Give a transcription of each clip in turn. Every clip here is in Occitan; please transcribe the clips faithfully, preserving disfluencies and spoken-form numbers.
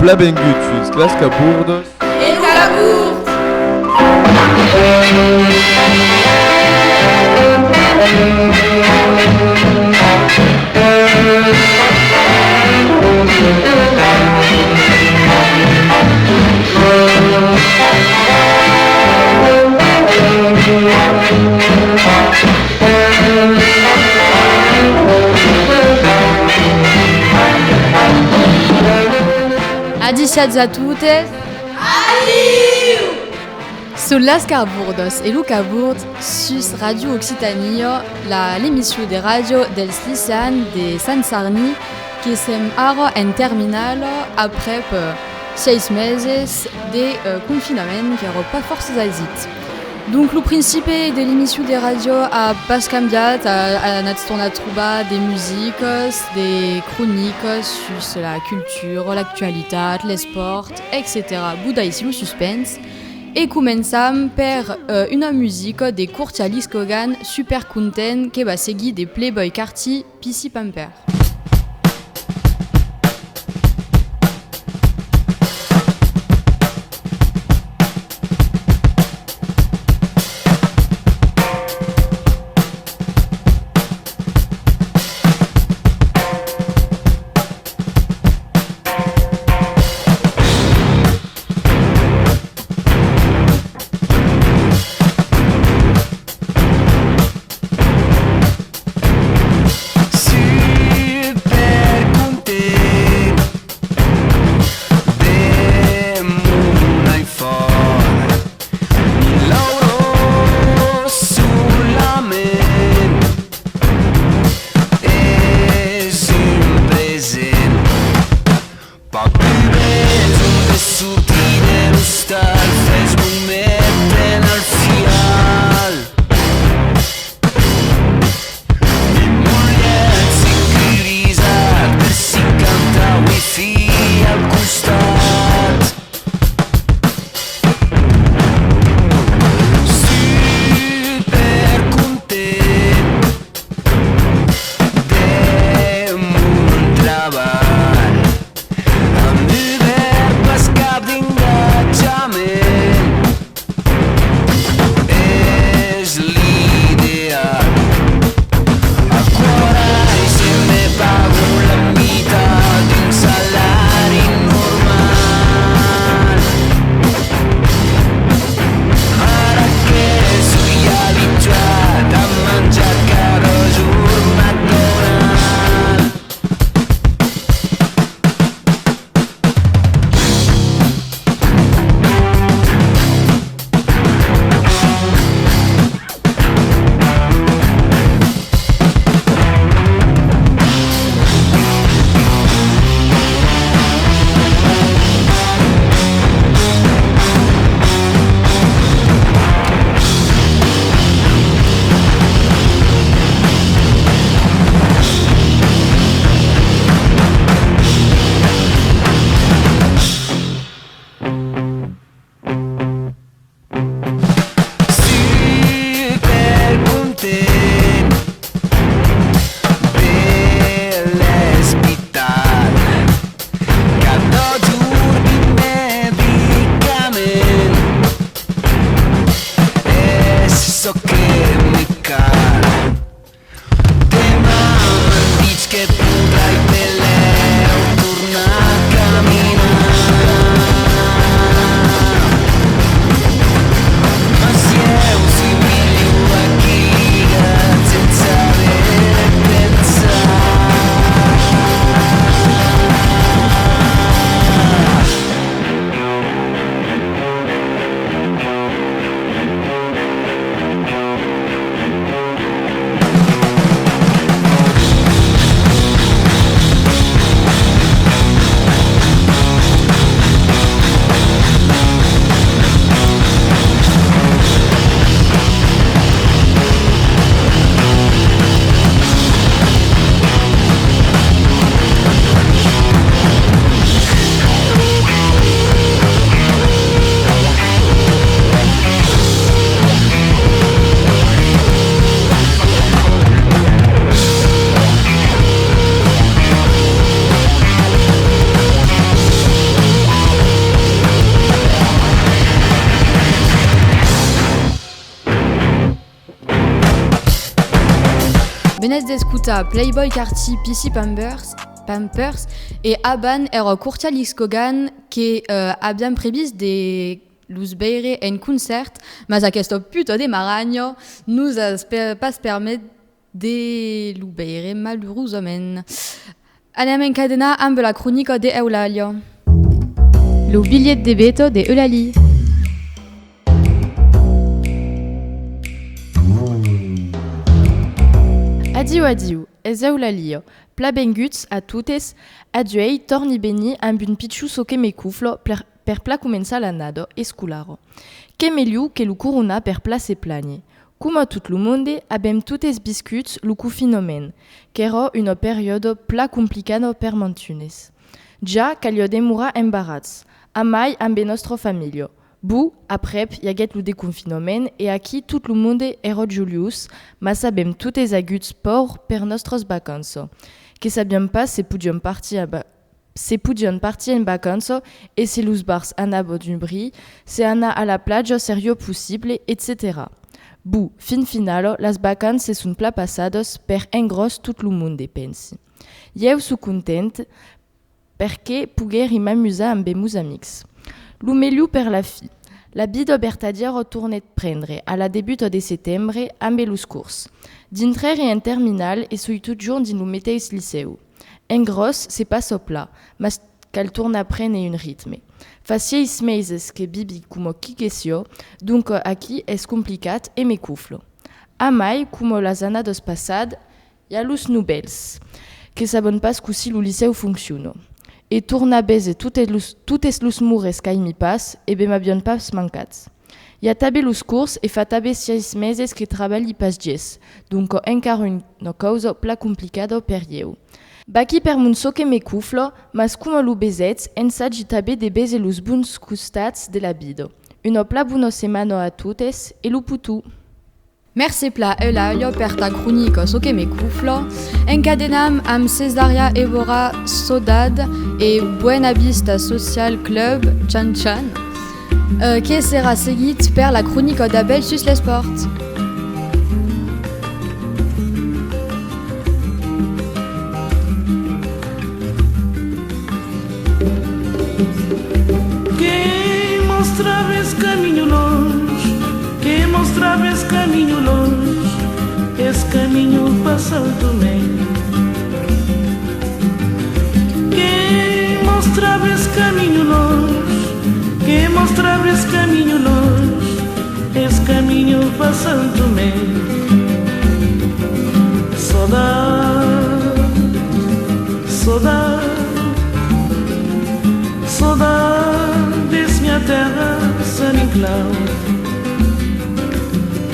Plan vengut sus las cabordas. E lo cabord! Adissiatz a totes! Son las cabordas e lo cabord sus Ràdio Occitània, la, l'emission de ràdio dels liceans de Sant Sarni, que sèm ara en terminala aprèp, eh, sièis meses de, eh, confinament, qu'èra pas fòrça aisit. Donc, lo principi de l'emission de ràdio a pas cambiat, a, anatz tornar trobar de musicas, de cronicas sus la cultura, l'actualitat, l'espòrt, etcetèra. Bodaissi lo suspens e començam per, eh, una musica de Cortialis Kogan, super content, que va seguir de Playboy Carti, P C Pamper. Escotar Playboi Carti, P C Pampers, Pampers, e abans èra Courtial X Kogan que, eh, aviam previst de los veire en concèrt, mas aquesta puta de maranha nos a pe-, pas permet de lo veire, malurosament. Anem encadenar amb la cronica de Eulàlia. Lo bilhet de veta de Eulàlia. Adiu, adiu, es Eulàlia. Plan venguts a totes. Aduèi, torni venir amb un pichon çò que me cofla per, per plan començar l'annada escolara. Qué melhor que lo coronar per plan se plànher. Coma tot lo monde, avèm totes viscut lo confinament, qu'èra una periòda plan complicada per mantunes. Ja caliá demorar embarrats, amai ambe nòstra familha. Bon, aprèp, i aguèt lo desconfinament e aquí tot lo monde èra joliós, mas avèm totes agut paur per nòstras vacanças, que sabiam pas se podiam partir a va-, se podiam partir en vacanças e se los bars anavan dubrir, se anar a la platja seriá possible, etcetèra. Bon, fin finala, las vacanças se son plan passadas per engròs tot lo monde, pensi. Ieu soi content perque poguèri m'amusar ambe mos amics. Lo melhor per la fin. La vida vertadièra tornèt prendre a la debuta de setembre ambe los cors. Dintrèri en terminal e soi totjorn dins lo meteis licèu. En gròs, se passa plan, mas cal tornar prene un ritme. Fa sièis meses que vivi coma qui que siá, donc aquí es complicat e me cofla. Amai, coma las annadas passadas, i a los novèls, que sabon pas cossí lo licèu fonciona. E tornar véser totes los, totes los mores qu'aimi pas, e ben m'avián pas mancat. I a tanben los cors e fa tanben sièis meses que trabalhi pas ges, donc encara una causa plan complicada per ieu. Vaquí per mon çò que me cofla, mas coma lo vesètz, ensagi tanben de véser los bons costats de la vida. Una plan bona setmana a totes e lo poton! Mercé plan, Eulàlia, per ta cronica Çò que me cofla. Encadenam amb Cesaria Evora, Saudade e Buena Vista Social Club, Chan Chan, eh, que serà seguit per la cronica d'Abel sus l'espòrt. Quem mostrava esse caminho longe, quem mostrava esse caminho longe, esse caminho passou também. Quem mostrava esse caminho longe, quem mostrava esse caminho longe, esse caminho passou também. Saudade, saudade, saudade desse minha terra, Saninclau.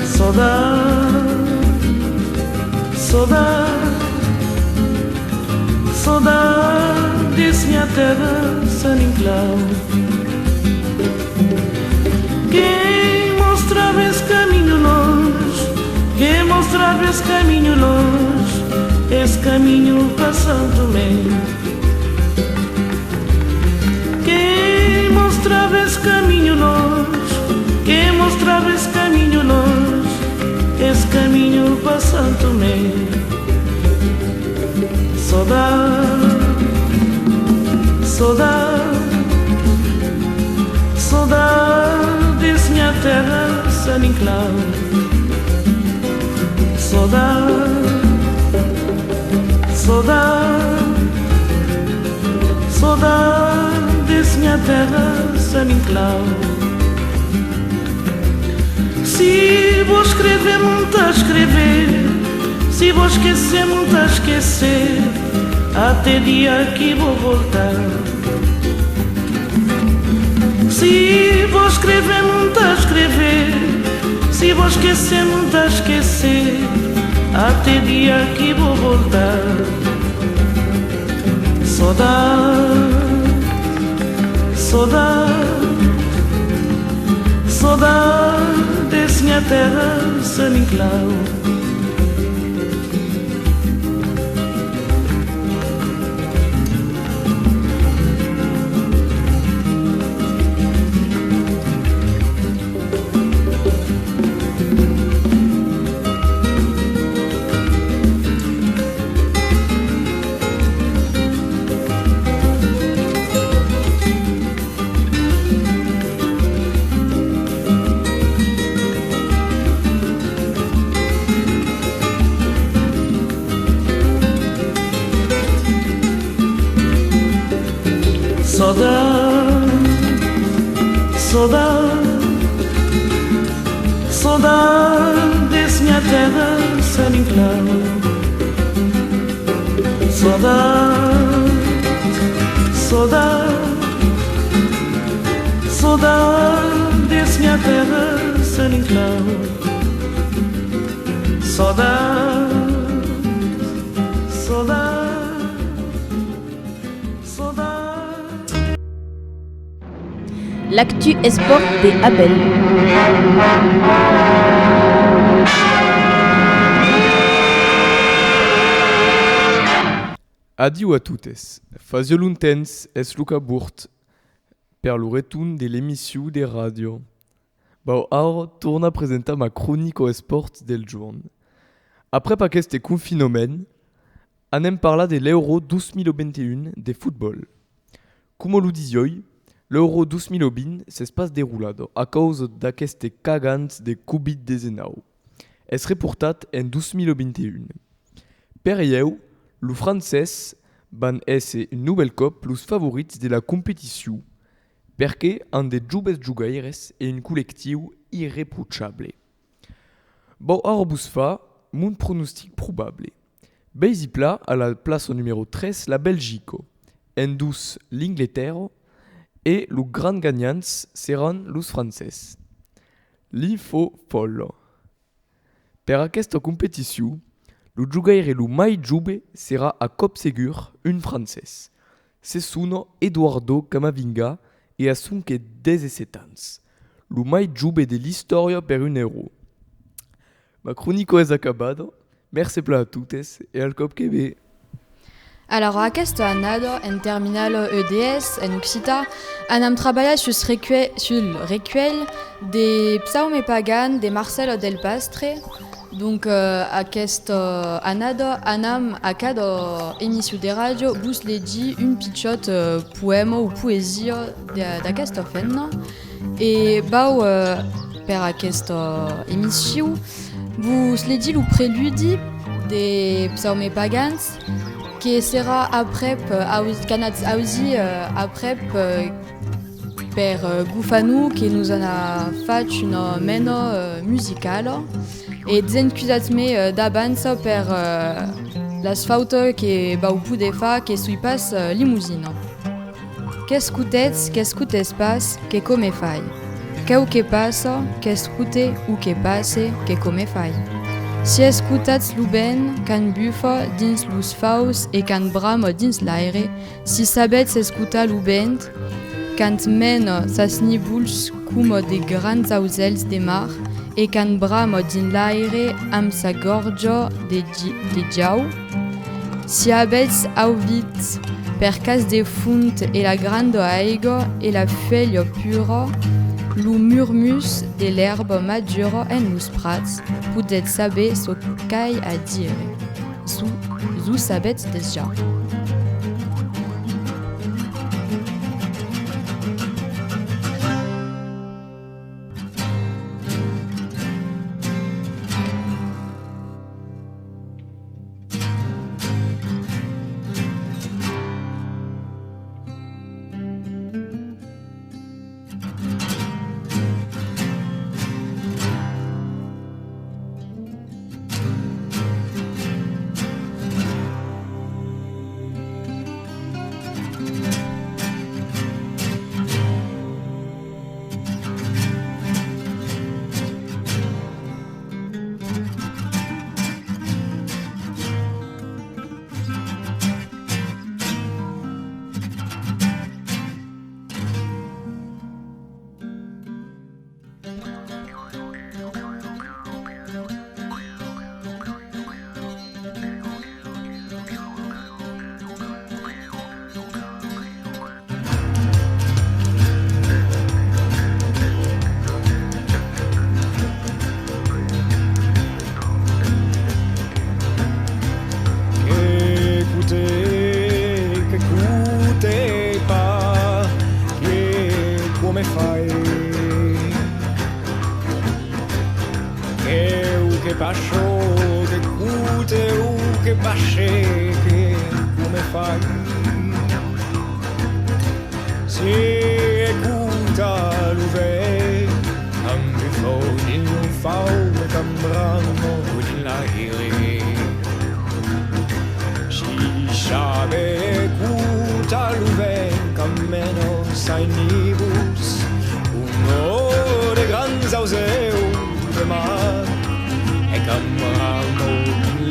Saudade, saudade, saudade desse minha terra, Saninclau. Quem mostrava esse caminho longe, quem mostrava esse caminho longe, esse caminho para Santo Mé. Quem mostrava esse caminho longe, quem mostrava esse caminho longe, esse caminho para Santo Mé. Saudade, saudade, saudade desse minha terra, Saninclau. Saudade, saudade, saudade desse minha terra, Saninclau. Se vou escrever, muito a escrever, se vou esquecer, muito a esquecer, até dia que vou voltar. Se vou escrever, muito a escrever, se vou esquecer, muito a esquecer, até dia que vou voltar. Saudade, saudade, saudade desse minha terra, Saninclau. Saudat, saudat, saudat des mias tèrras a l'inclau. Saudat, saudat, saudat des mias tèrras a l'inclau. Saudat, saudat, saudat. L'actu espòrt de Abel. Adiu a totes. Fasiá longtemps, es lo cabòrd per lo retorn de l'emission de ràdio. Vau ara tornar presentar ma cronica espòrt del jorn. Aprèp aqueste confinament, anem parlar de l'Euro dos mil vint e un de fotbòl. Coma lo disiái, l'Euro dos mil vint s'es pas derolada a causa d'aqueste cagan de Covid dètz-e-nòu. Es reportat en dos mil vint e un. Per ieu, los francés van èsser un novèl còp los favorits de la competicion, perque an de joves jogaires e un collectiu irreprochable. Vau ara vos far mon pronostic probable. Vesi plan a la plaça numèro tres la Belgica, en dos l'Angletèrra e los grands ganhants seràn los francés. L'info fòla. Per aquesta competicion, lo jogaire lo mai jove serà a còp segur un francés. Se sona Eduardo Camavinga e a sonque dètz-e-sèt ans, lo mai jove de l'istòria per un Euro. Ma cronica es acabada, mercé plan a totes e al còp que ve! Alara, aquesta annada, en terminala E D S, en occitan, anam trabalhar sus recuè-, sul recuèlh de Psaume pagan de Marcèla Delpastre. Donc, euh, aquesta annada, anam a cada emission de ràdio vos legir un pichòt, euh, poèma o poesia de, d'aquesta femna. E vau, euh, per aquesta emission, vos legir lo preludi de Psaume pagans, que serà aprèp, euh, aus-, qu'anatz ausir, euh, aprèp, euh, per, euh, Gofano, que nos an fach una mena, euh, musicala. E desencusatz-me, euh, d'avança per, euh, las fautas que vau poder far, que soi pas, euh, lemosina. Qu'escotetz, qu'escotetz pas, que coma fai? Queu que passa, qu'escote o que passe, que coma fai? Si escotatz lo vent quand bufa dins los faus e quand brama dins l'aire, si sabètz escotar lo vent quand mena sas nívols coma de grands ausèls de mar e quand brama dins l'aire amb sa gòrja de gi-, de jau, si avètz auvit per cas de font e la granda aiga e la fuèlha pura, lo murmús de l'èrba madura en los prats, podètz saber çò qu'ai a dire. Zo, zo sabètz dejà. Qu'escote, qu'escote pas, que coma fai? Queu que passa, qu'escote o que passe, que coma fai? Se escota lo vent, amb un fòu dins lo fau, e qu'ambrama dins l'aire. Si sabe escotar lo vent qu'amena sas nivos, un de grands ausèus de mar, e qu'ambrama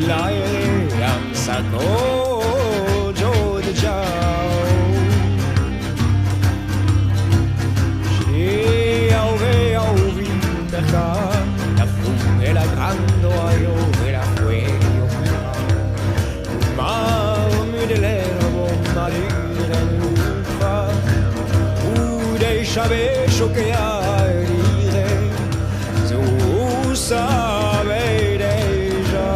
l'aire amb sa còja de jau. Si au vent au vin mercat, la fum e la granda aigua e la fuèlha. Marmut de l'èrba madura en lo far, o de saber çò que a dire, se o sabe dejà.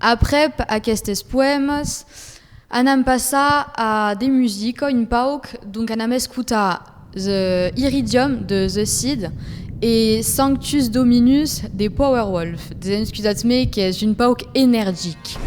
Aprèp aquestes poèmas, anam passar a de musica un pauc, donc anam escotar The Iridium de The Seed e Sanctus Dominus de Powerwolf. Desencusatz-me qu'es un pauc energic.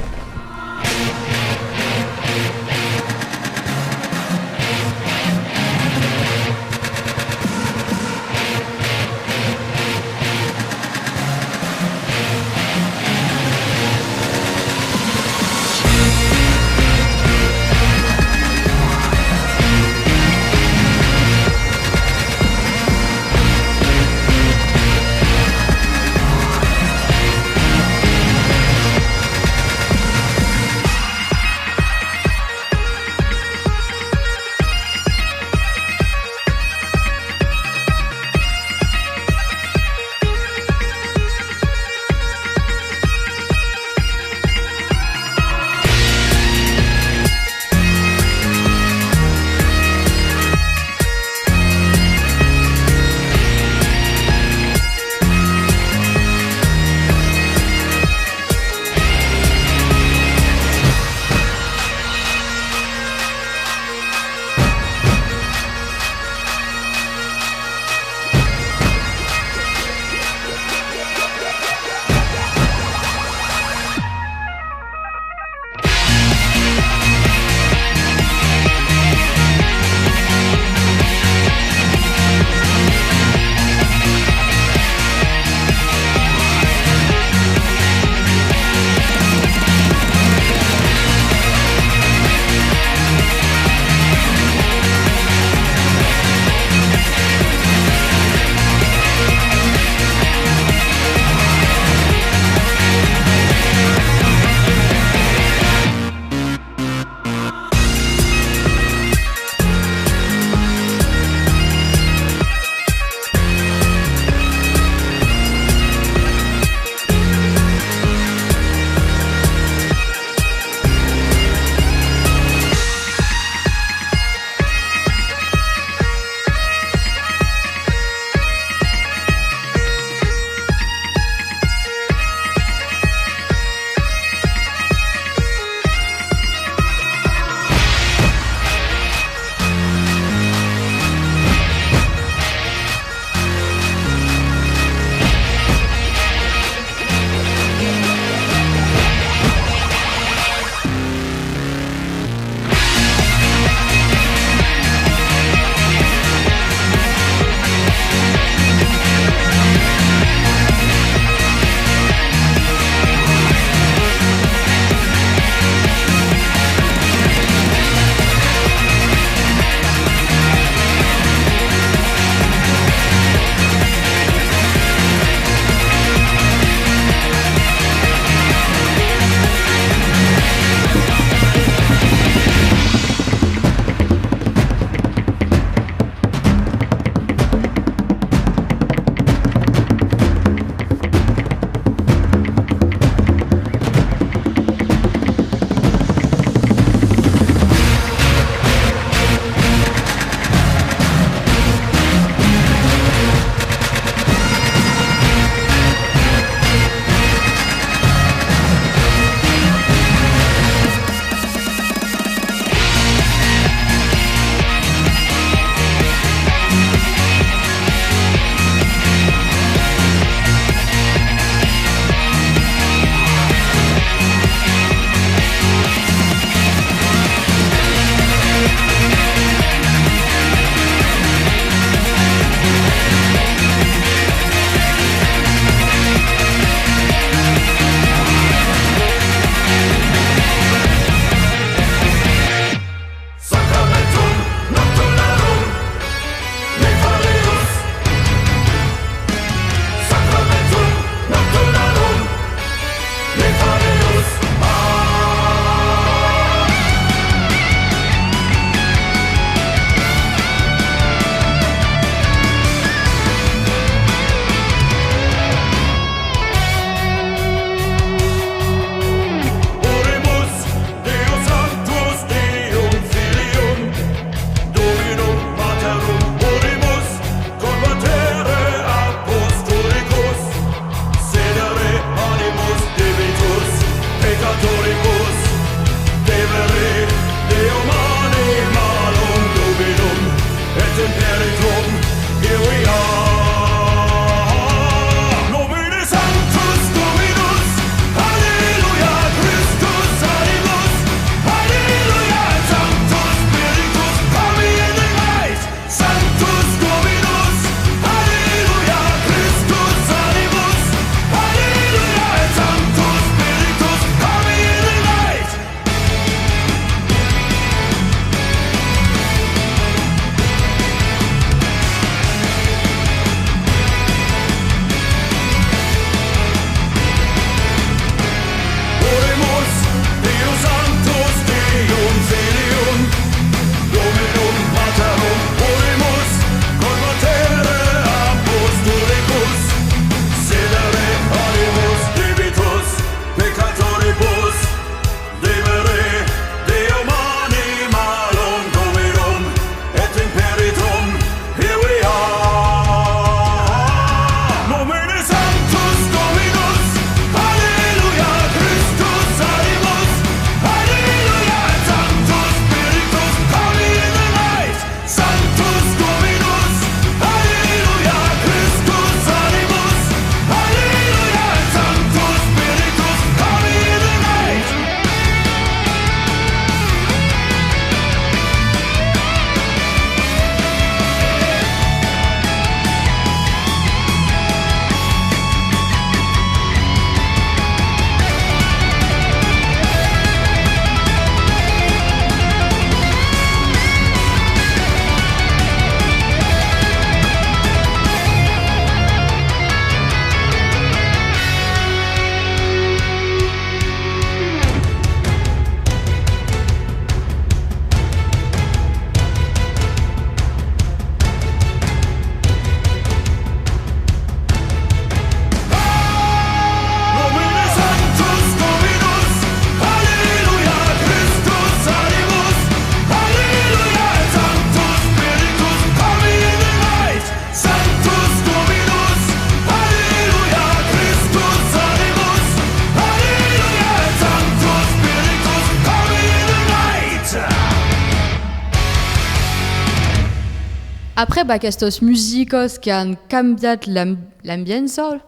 Aprèp aquestas musicas qu'an cambiat l'am-, l'ambiença,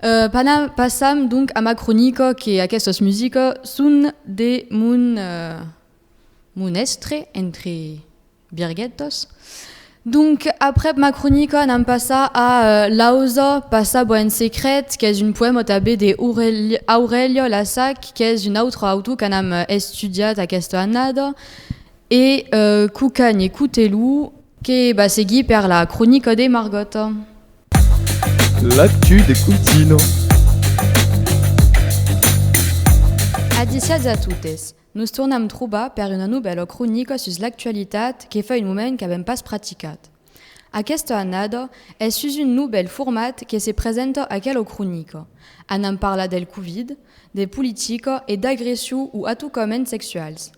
eh, pana-, passam donc a ma cronica, que aquestas musicas son de mon, eh, mon èstre, entre virguetas. Donc, aprèp ma cronica, anam passar a, eh, L'Ausa, Passava en secret, qu'es un poèma tanben de Aureli-, Aurèlia Lassac, qu'es un autre autor qu'anam, eh, estudiat aquesta annada, e, eh, Cucanhe Cotelou, que va seguir per la cronica de Margòta. L'actu de Contino. Adissiatz a totes. Nos tornam trobar per una novèla cronica sus l'actualitat que fa un moment qu'avèm pas practicat. Aquesta annada es sus un novèl format que se presenta aquela cronica. Anam parlar del Covid, de politica e d'agression o atacaments sexuals.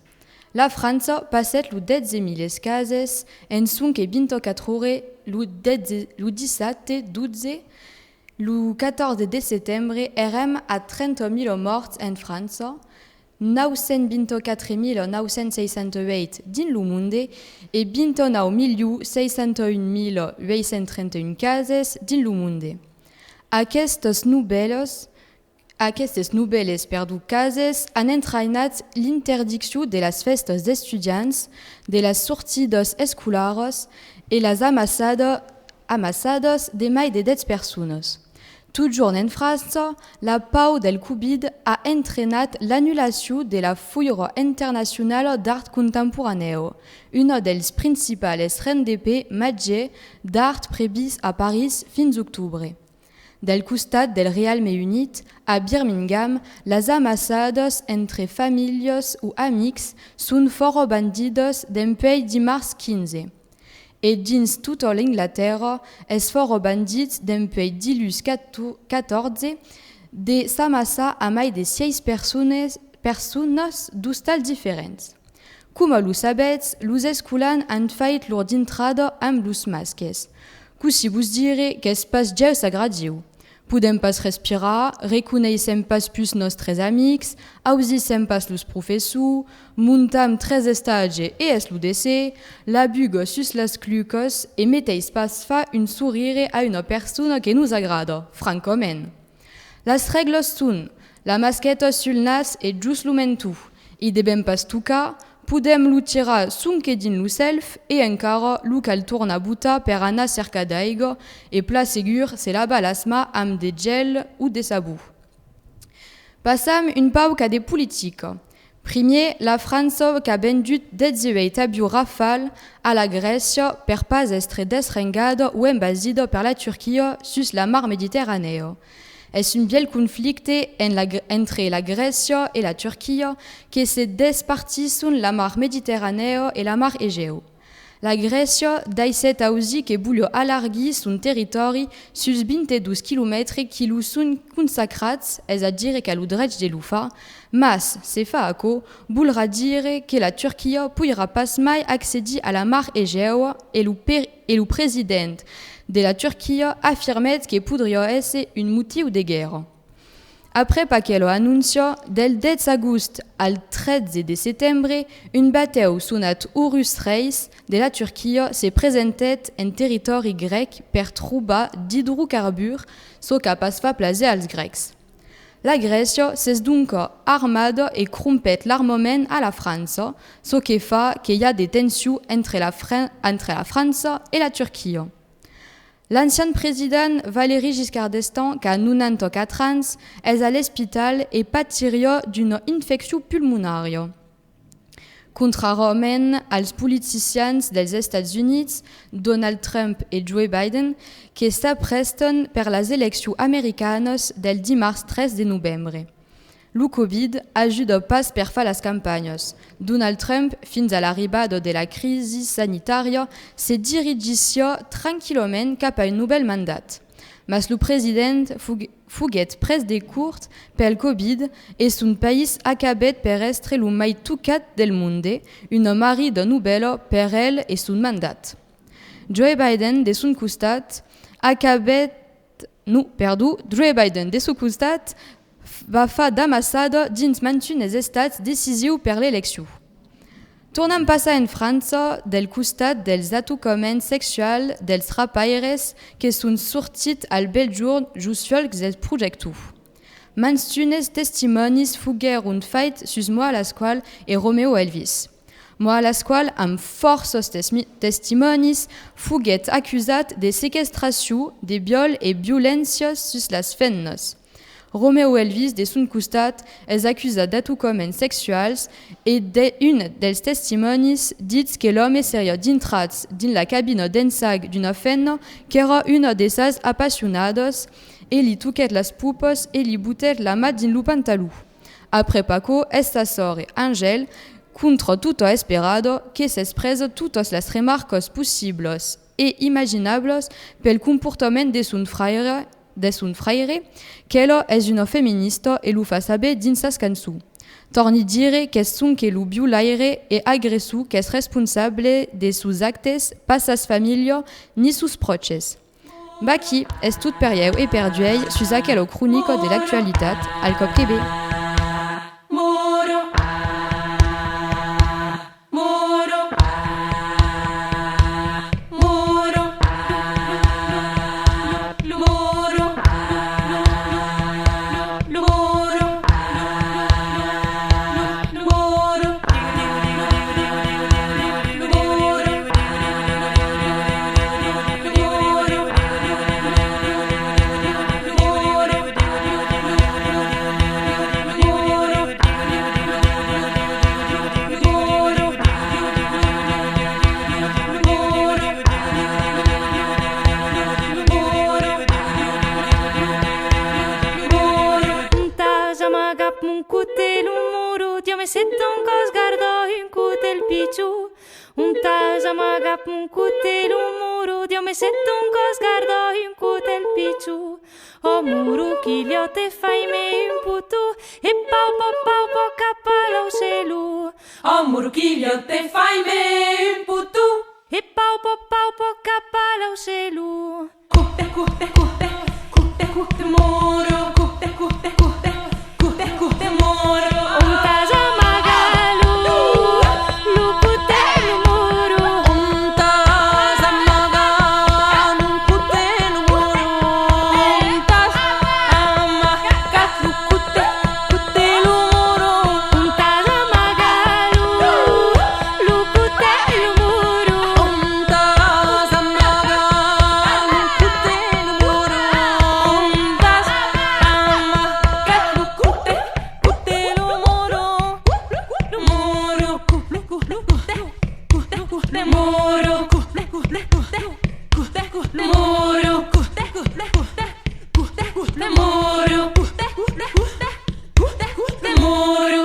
La França passèt los dètze mila cases en sonque vint-e-quatre ores, lo dètze, lo dissabte dotze, lo catorze de setembre, èrem a trenta mila mòrts en França, nòu cents vint-e-quatre mila nòu cents seissanta-uèit dins lo monde e vint-e-nòu milions seissanta-un mila uèit cents trenta-un cases dins lo monde. Aquestas novèlas, aquestes novèles, perdon, cases an entraïnat l'interdiccion de las fèstas d'estudiants, de las sortidas escolaras e las amassada-, amassadas de mai de dètz personas. Totjorn en França, la paur del Covid a entraïnat l'annulacion de la Foira Internacionala d'Art Contemporanèu, una dels principales rendez-vous màger d'art previst a París fins octobre. Del costat del Reialme Unit, a Birmingham, las amassadas entre familhas o amics son fòra bandidas dempuèi dimars quinze. E dins tota l'Anglatèrra es fòra bandit dempuèi diluns catorze de s'amassar a mai de sièis persones, personas d'ostals diferents. Coma lo sabètz, los escolans an fait lor dintrada amb los masques. Cossí vos dire qu'es pas gèus agradiu. Podèm pas respirar, reconeissèm pas pus nòstres amics, ausissèm pas los professors, montam tres estages e es lo desser, la buga sus las clucas e meteis pas far un sorire a una persona que nos agrada, francament. Las règlas son: la masqueta sul nas e jos lo menton, i devèm pas tocar, podèm lo tirar sonque dins lo self e encara lo cal tornar botar per anar cercar d'aiga e, plan segur, se lavar las mans amb de gèl o de sabon. Passam un pauc a de politica. Primièr, la França qu'a vendut dètz-e-uèit avions Rafale a la Grècia per pas èstre desrengada o envasida per la Turquia sus la mar Mediterranèa. Es un vièlh conflicte en la Gr-, entre la Grècia e la Turquia que se despartisson la mar Mediterranèa e la mar Egèa. La Grècia daissèt ausir que voliá alargir son territòri sus vint-e-dos quilomètres qui lu son consacrats, es a dire qu'a lo drech de lo far, mas, se fa aquò, volrà dire que la Turquia poirà pas mai accedir a la mar Egèa e lo per-, e lo president de la Turquia afirmèt que podriá èsser un motiu de guèrra. Aprèp aquela anóncia, del dètz agost al tretze de setembre, un batèu sonat Horus Reis de la Turquia se presentèt en territòri grèc per trobar d'idrocarburs, çò qu'a pas fach plaser als Grècs. La Grècia s'es donc armada e crompèt l'armament a la França, çò que fa que i a de tensions entre la Fran-, entre la França e la Turquia. L'ancian president Valéry Giscard d'Estaing, qu'a nonanta-quatre ans, es a l'espital e patiriá d'una infeccion pulmonària. Contràriament als politicians dels Estats Units, Donald Trump e Joe Biden, que s'aprèstan per las eleccions americanas del dimars tres de novembre. Lo Covid ajuda pas per far las campanhas. Donald Trump, fins a l'arribada de la crisi sanitària, se dirigissiá tranquillament cap a un novèl mandat. Mas lo president fug-, fuguèt pres de cort pel Covid e son país acabèt per èstre lo mai tocat del monde, una marrida novèla per el e son mandat. Joe Biden, de son costat, acabèt, non, perdon, Joe Biden, de son costat, f-, va far d'amassada dins mantunes estats decisius per l'eleccion. Tornam passar en França, del costat dels atocaments sexuals dels rapaires que son sortits al bèl jorn jos fuòcs del projèctor. Mantun testimònis foguèron faits sus Moa Lasqual e Romeo Elvis. Moa Lasqual, amb fòrças tesmi-, testimònis, foguèt acusat de sequestracion, de viòl e violéncias sus las femnas. Romeo Elvis, de son costat, es acusat d'atocaments sexuals e de, un dels testimònis ditz que l'òme seriá dintrat dins la cabina d'ensaig d'una femna qu'èra una de sas apassionadas e li toquèt las popas e li botèt la man dins lo pantalon. Aprèp aquò, es sa sòrre, Angèle, contra tota esperada, que s'es presa totas las remarcas possiblas e imaginablas pel comportament de son fraire, de son fraire, qu'ela es una feminista e lo fa saber dins sas cançons. Tòrni dire qu'es sonque lo violaire e agressor qu'es responsable de sos actes, pas sas familhas ni sos pròches. Vaquí, es tot per ieu e per d'uèi sus aquela cronica de l'actualitat, al còp que ve. Ontas amagat mon cotel, lo moro? Dieu me, se ton còs garda un cotel pichon. Ontas amagat mon cotel, lo moro? Dieu me, se ton còs garda un cotel pichon. Ò moro, quilha te fai-me un poton, e pau, pau, pau, pau, cap a l'aucelon. Ò moro, quilha te fai-me un poton, e pau, pau, pau, pau, cap a l'aucelon. Curte, curte, curte, curte, curte, moro, curte, curte, curte, curte, curte, moro. Ontas amagat lo, lo cotel, lo moro? Ontas amagat mon cotel, lo moro? Ontas amagat lo cotel, cotel, lo moro? Ontas amagat lo, lo cotel, lo moro? Ontas amagat lo cotel, lo moro? Ontas amagat lo cotel, cotel, lo moro? Lo moro, lo, lo, lo, lo, lo moro, lo moro, lo moro, lo moro, lo moro, lo moro, lo moro.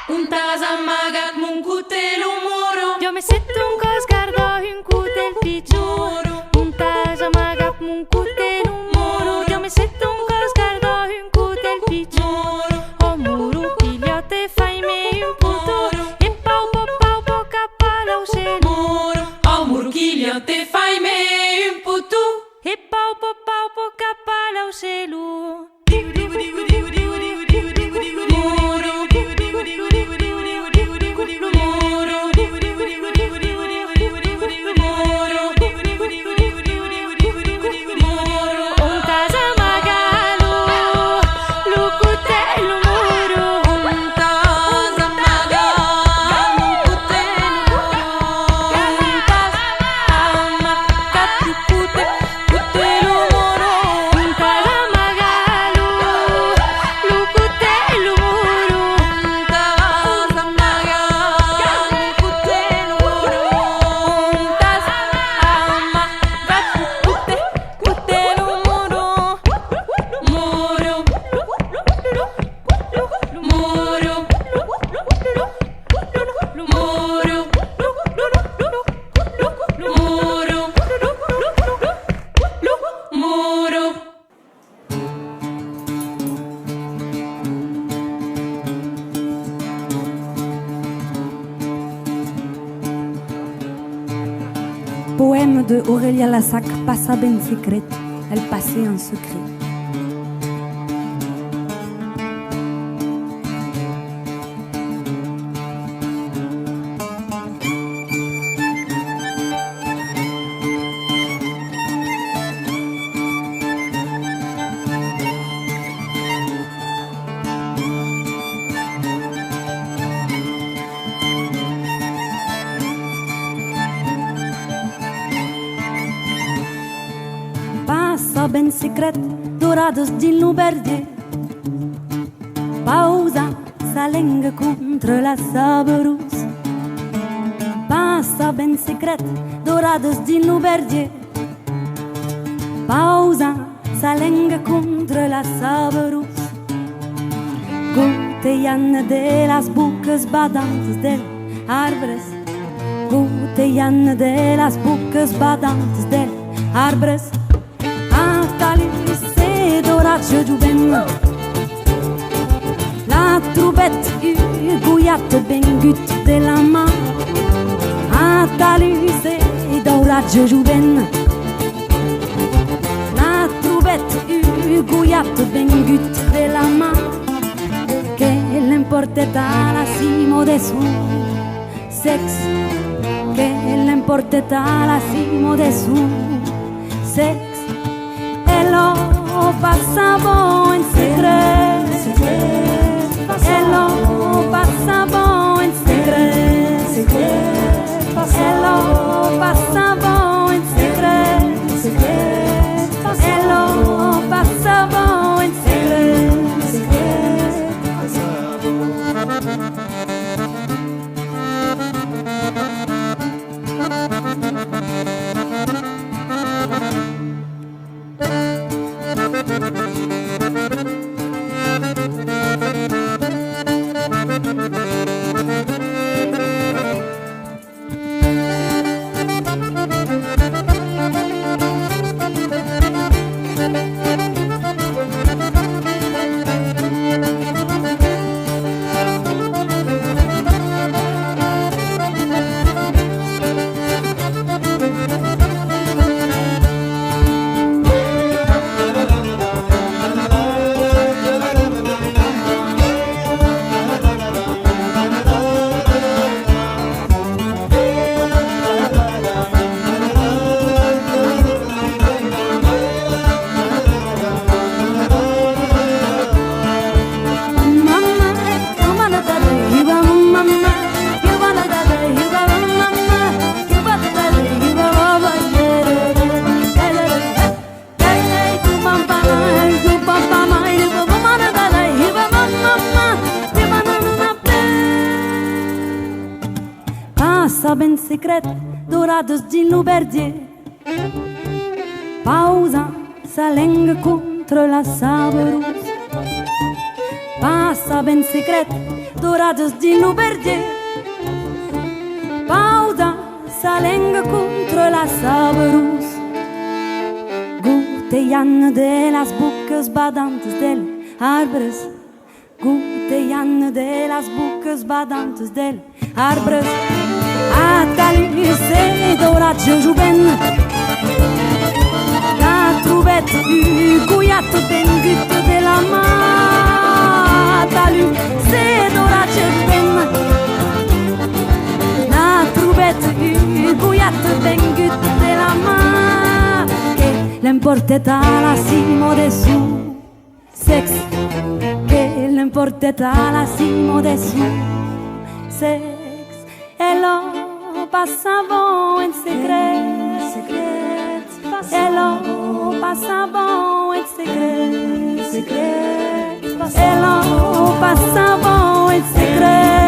Ontas amagat mon cotel, lo moro? Dieu me, se ton còs garda un cotel pichon. Ontas amagat mon cotel, lo moro? Dieu me, se ton còs garda un cotel pichon. Ò moro, quilha te fai-me un poton, e pau, pau, pau, pau, cap a l'aucelon. Ò moro, quilha te fai-me un poton, e pau, pau, pau, pau, cap a l'aucelon. Poème de Aurélia Lassac, Passa ben secret, elle passait en secret. Passa ben secret, doradas dins lo vergier. Pausa sa lenga contra la sabarús. Passa ben secret, doradas dins lo vergier. Pausa sa lenga contra la sabarús. Gotejan de las bocas badantas dels arbres. Gotejan de las bocas badantas dels arbres. Atalús e doratge jovent. La trobèt un gojat vengut de la mar. Atalús e doratge jovent. La trobèt un gojat vengut de la mar. Que l'emportèt a la cima de son sex. Que l'emportèt a la cima de son sex. E lo passava en secret. E lo passava en secret. E lo passava en secret. E lo passava en secret. Passa ben secret, doradas dins lo vergier. Pausa sa lenga contra la sabarús. Passa ben secret, doradas dins lo vergier. Pausa sa lenga contra la sabarús. Gotejan de las bocas badantas dels arbres. Gotejan de las bocas badantas dels arbres. Atalús e doratge jovent. La trobèt un gojat vengut de la mar. Atalús e doratge jovent. La trobèt un gojat vengut de la mar. Que l'emportèt a la cima de son sex, que l'emportèt a la cima de son sex. E lo passava en secret. E lo passava en secret. E lo passava en secret.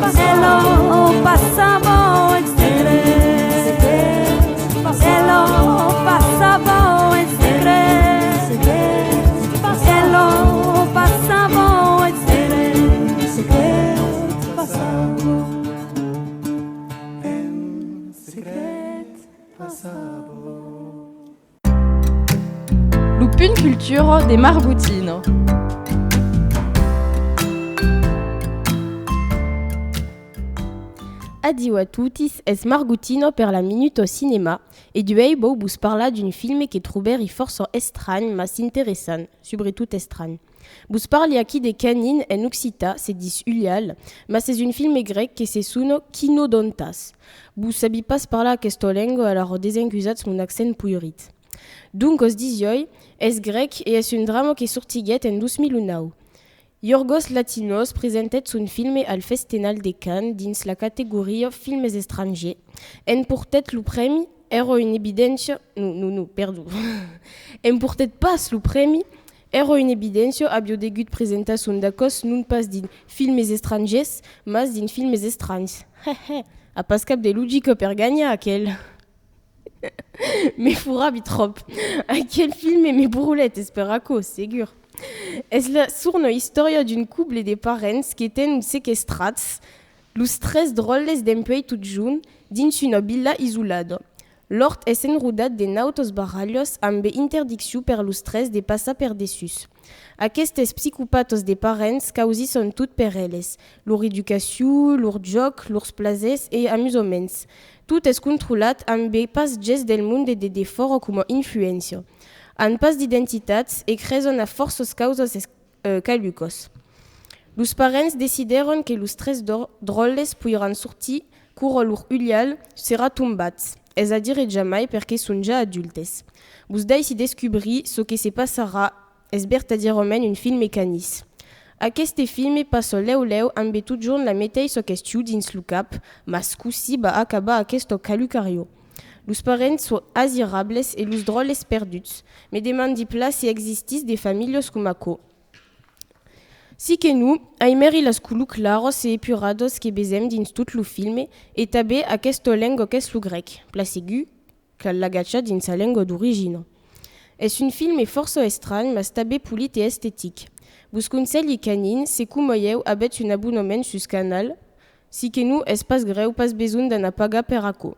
E lo passava en secret. E lo passava en secret. E lo passava en secret. Passava en secret. Passava. Lo punt cultura de Margotina. Adiu a totis, es Margotina per la Minuta Cinèma, e duèi vau vos parlar d'un filme que trobèri fòrça estranh, mas interessant, subretot estranh. Vos parli aquí de Canin, en occitan se ditz Ulial, mas es un filme grèc que se sona Quinodontas. Vos sabi pas parlar aquesta lenga, alara desencusatz mon accent poirit. Doncas, disiái, es grèc e es un drama que sortiguèt en dos mil nòu. Iorgos Lanthimos presentèt son filme al Festenal de Cannes dins la categoria Filmes estrangièrs. Emportèt lo prèmi, èra una evidéncia, non, non, non, perdon. Emportèt pas lo prèmi, èra una evidéncia, aviá degut presentar son dacòs non pas dins Filmes estrangièrs, mas dins Filmes estranhs. Hè, hè, a pas cap de logica per ganhar aquel. Me foravi tròp. Aquel filme me brolèt, es per aquò, segur. Es la sorna istòria d'un coble de parents que ten sequestrats los tres dròlles dempuèi totjorn dins una vila isolada. L'òrt es enrodat de nautas barralhas ambe interdiccion per los tres de passar per dessús. Aquestes psicopatas de parents causisson tot per eles, lor educacion, lor jòc, lors plasers e amusaments. Tot es controlat ambe pas ges del monde de defòra coma influéncia. An pas d'identitats e creson a fòrças causas es-, eh, calucas. Los parents decidèron que los tres dro-, dròlles poiràn sortir quora lor Ulial serà tombat, es a dire jamai perque son ja adultes. Vos daissi descubrir çò que se passarà. Es vertadièrament un filme canís. Aqueste filme passa lèu lèu ambe totjorn la meteissa question dins lo cap, mas cossí va acabar aquesta calucariá? Los parents son asirables e los dròlles perduts. Me demandi plan se existís de familhas coma aquò. Si que non, aimèri las colors claras e epuradas que vesèm dins tot lo filme e tanben aquesta lenga qu'es lo grèc, plan segur, cal l'agachar dins sa lenga d'origina. Es un filme fòrça estranh, mas tanben polit e estetic. Vos conselhi Canin, se coma ieu avètz un abonament sus Canal, si que non es pas grèu, pas besonh d'anar pagar per aquò.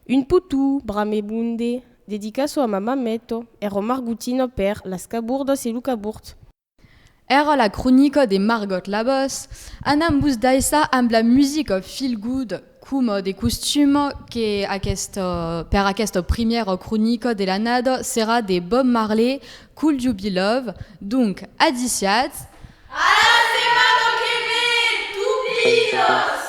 Un poton, brame monde, dedicaça a ma mameta, èra Margotina per Las cabordas e lo cabòrd. Èra la cronica de Margot Labòs. Anam vos daissar amb la musica feel good, coma de costuma, que aquesta, per aquesta primièra cronica de l'annada serà de Bob Marley, Could You Be Love. Donc, adissiatz. A la setmana que ven, topinas!